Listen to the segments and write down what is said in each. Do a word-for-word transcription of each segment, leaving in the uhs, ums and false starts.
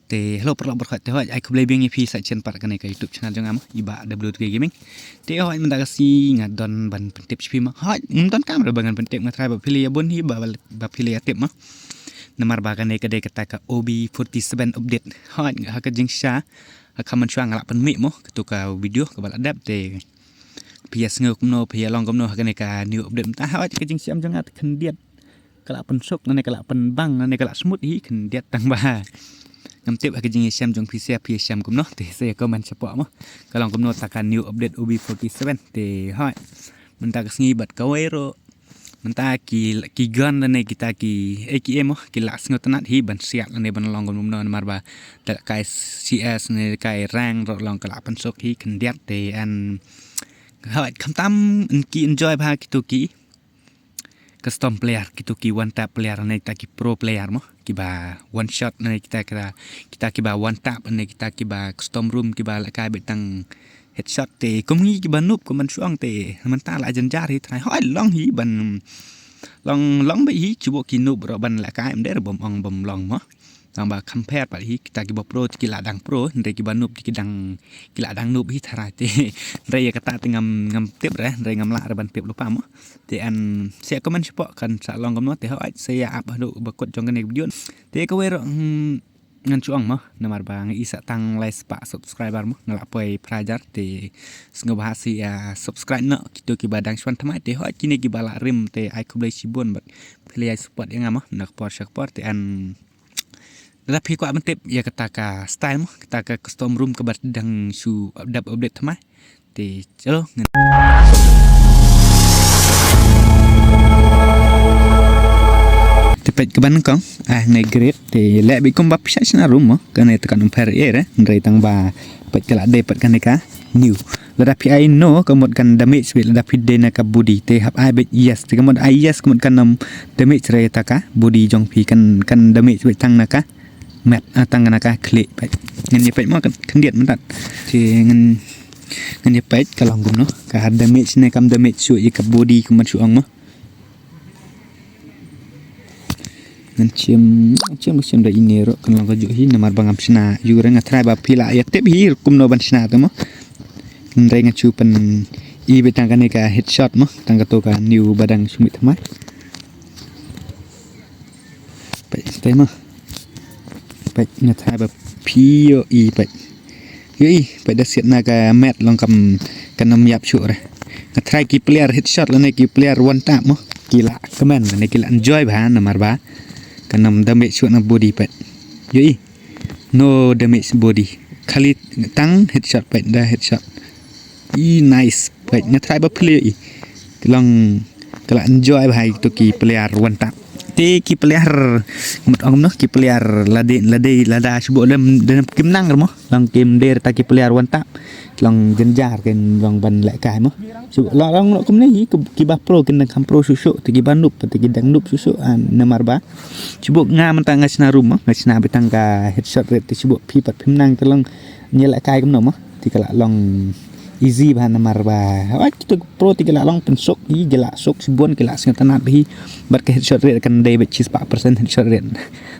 Te hello paralok baroh, te hoi ai khublei biang ïa phi sa shisien pat kane ka YouTube channel jong nga mo, i Bah W two K Gaming. Te hoi mynta ka sngi nga don ban pyntip sha phi mo. Hoi ngam don kamra ba ngan pyntip, nga tharai ba phi la ïa bun hi ba, ba phi la ïa tip mo. Namar ba kane ka dei kata ka O B forty-seven update. Hoi ha ka jingshisha ha ka mynshwa nga la pynmih mo kato ka video kaba la dep, te phi ïa sngew kumno, phi ïa long kumno ha kane ka new update mynta. Hoi ka jingshisha jong nga te khyndiat ka la pynsuk, lane ka la pynbang, lane ka la smooth hi, khyndiat tang ba ngam tip ha ka jingshisha jong phi, sa phi ïa shem kumno, te sa ïa comment shapoh mo. Ka long kumno kata ka new update O B forty-seven, te hoi mynta ka sngi bad kawei ruh mynta ki, ki gun lane kita ki A K mo, ki la sngewtynnat hi ban siat lane ban long kumno, namar ba da kai C S ne kai rank ruh long ka la pynsuk hi, khyndiat, te an hoi khamtam ki enjoy bha kito ki custom player, kito ki one tap player ne kita ki pro player mo, kiba one shot ne kita, kita, kita kiba one tap ne kita kiba custom room kiba lehkai beit tang headshot, te kum ngi kiba noob kum ban shu ong te mynta la jynjar hi trai. Hoi long hi ban long, long beit hi, shu bok ki noob ruh ban lehkai, ym dei ruh bym ong bym long mo. Tang ba compare pat hi kita kiba pro te ki la dang pro, hynrei kiba noob te ki dang, ki la dang noob hi tharai, te hynrei ïa kata te ngam, ngam tip re, hynrei ngam lah re ban tip lypa mo. Te an sa comment shapoh kan sa long kumno, te hoi sa ïa ap haduh ba kut jong kane ka video. Te kawei ruh, hmm, ngan shu ong mo, namar ba nga i sa tang lai spah subscriber mo, nga la poi phra hajar, te sngewbha sa ïa subscribe noh kito kiba dang shu wan thymmai, te hoi kine kiba la rim te ai khublei shibun bad phi la ïa support ïa nga mo na ka por sha ka por, te an lada phi kwah ban tip ïa kata ka style mo, kata ka custom room kaba dang shu dep update thymmai. Te chalo ngan, te peit kaba nyngkong, ah, ngai great, te leh beit kumba phi shah shna room mo, kane te kan ym pher ei re, hynrei tang ba peit ka la dei pat kane ka new. Lada phi ai no ka mut kan damage beit, lada phi dei na ka body, te hap ai beit yes, te ka mut ai yes ka mut kan ym damage re ta ka body jong phi, kan, kan damage beit tang na ka mat, ah, tang na ka khlieh. Peit ngan ïa peit mo, kan khyndiat mynta. Te ngan, ngan ïa peit ka long kumno, ka damage ne kam damage shuh ïa ka body kum ban shu ong mo. Ngan shim, shim, shim da ine ruh kan long kajuh hi, namar ba ngam shna ïa u re, nga tharai ba phi la ïa tip hi kumno ban shna te mo. Hynrei ngan shu pyni beit tang kane ka headshot mo, tang kato ka new ba dang shu mih thymmai. Peit te mo. Peit nga tharai ba phi ïohi, peit. Ïohi, peit da siat na ka mat long kam kan ym ïap shuh re. Nga tharai ki player headshot lane ki player one tap mo, ki la kmen lane ki la enjoy bha namar ba kan ym damage shuh na body, peit. Ïohi. No damage body. Khali tang headshot, peit da headshot. I nice. Peit nga tharai ba phi la ïohi. Ka long ka la enjoy bha ïa kito ki player one tap. Te ki player mut ong no, ki player lada, lada, lada shu bok lem, lem kim nang mo. Long kim dei ta ki player one tap. Long jynjar kin long ban lehkai mo. Shu long, long, long kumne hi ki, kiba pro kin dang kham pro shuh shuh, te kiba noob te ki dang noob shuh shuh, ah, namar ba shu bok nga mynta nga shna room mo, nga shna beit tang ka headshot rate, te shu bok phi pat phim nang te long ngi lehkai kumno mo. Te ka la long easy bha namar ba, ah, kito pro te ki la long pynsuk hi, ki la suk shibun, ki la sngewtynnat bha hi. Bad ka headshot rate kan dei beit shispah percent headshot rate.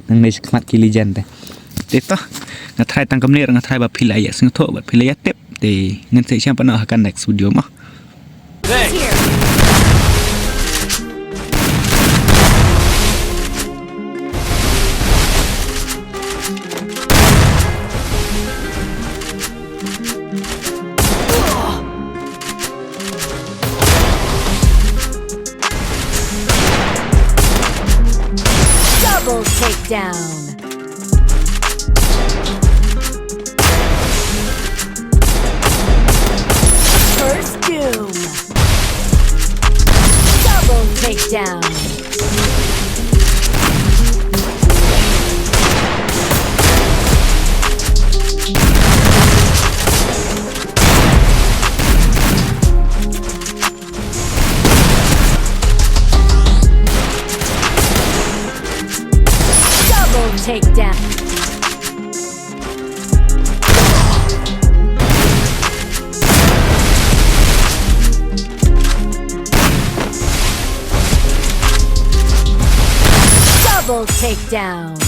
Nangne shakhmat ki legend te. Te to, nga tharai tang kumne, nga tharai ba phi la ïa sngewthuh bad phi la ïa tip. Te ngin sa ïashem pat noh ha ka next video mo. Thanks. Double takedown. First doom. Double takedown. Double takedown. Double takedown.